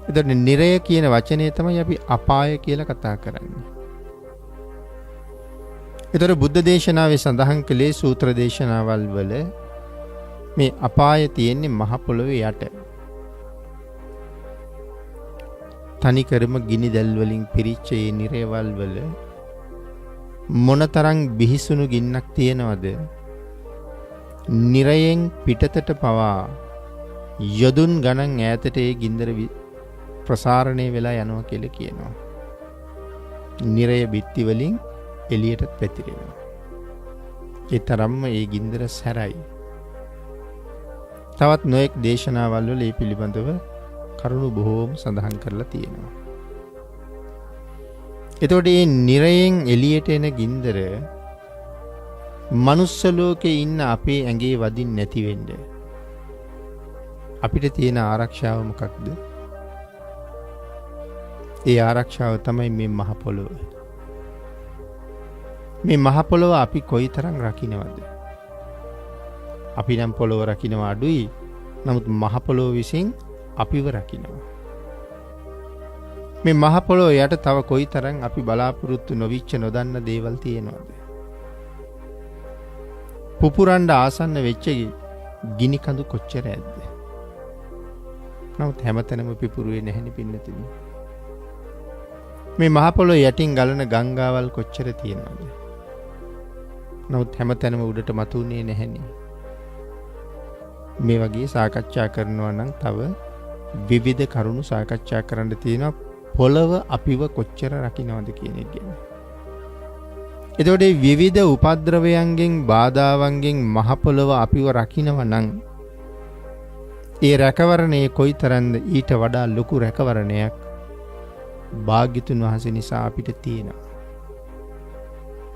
එතකොට නිරය කියන වචනය තමයි අපි අපාය කියලා කතා කරන්නේ. එතකොට බුද්ධ දේශනාවේ සඳහන් කළේ සූත්‍ර දේශනාවල් වල මේ අපාය තියෙන්නේ මහ පොළොවේ යට. තනිකරම ගිනි දැල් වලින් පිරිච්ච ඒ නිරයවල් වල මොනතරම් බිහිසුණු ගින්නක් තියෙනවද? නිරයෙන් පිටතට පවා යොදුන් ගණන් ඈතට ඒ ගින්දර ප්‍රසාරණය වෙලා යනවා කියලා කියනවා. නිරය බිත්ති වලින් එළියටත් පැතිරෙනවා. ඒ තරම්ම ඒ ගින්දර සැරයි. තවත් නොයෙක් දේශනාවල් වල ඒ පිළිබඳව කරුණු බොහෝම සඳහන් කරලා තියෙනවා. එතකොට මේ නිරයෙන් එළියට එන ගින්දර මනුස්ස ලෝකේ ඉන්න අපේ ඇඟේ වදින්න නැති වෙන්න අපිට තියෙන ආරක්ෂාව මොකක්ද? ඒ ආරක්ෂාව තමයි මේ මහ පොළොව. මේ මහ පොළොව අපි කොයිතරම් රකින්නවද? අපි නම් පොළොව රකින්නවා අඩුයි. නමුත් මහ පොළොව විසින් අපිව රකින්නවා. මේ මහ පොළොව යට තව කොයිතරම් අපි බලාපොරොත්තු නොවිච්ච නොදන්න දේවල් තියෙනවද? පුපුරන්න ආසන්න වෙච්ච ගිනි කඳු කොච්චර ඇද්ද? නමුත් හැමතැනම පිපුරුවේ නැහැනි පින්නතුනි. මේ මහ පොළොව යටින් ගලන ගංගාවල් කොච්චර තියෙනවද? නමුත් හැමතැනම උඩට මතුනේ නැහැනේ. මේ වගේ සාකච්ඡා කරනවා නම් තව විවිධ කරුණු සාකච්ඡා කරන්න තියෙනවා පොළව අපිව කොච්චර රකින්නවද කියන එක ගැන. එතකොට මේ විවිධ උපද්‍රවයන්ගෙන් බාධාවන්ගෙන් මහ පොළව අපිව රකින්නව නම් ඒ රැකවරණය කොයිතරම්ද? ඊට වඩා ලොකු රැකවරණයක් භාග්‍යතුන් වහන්සේ නිසා අපිට තියෙනවා.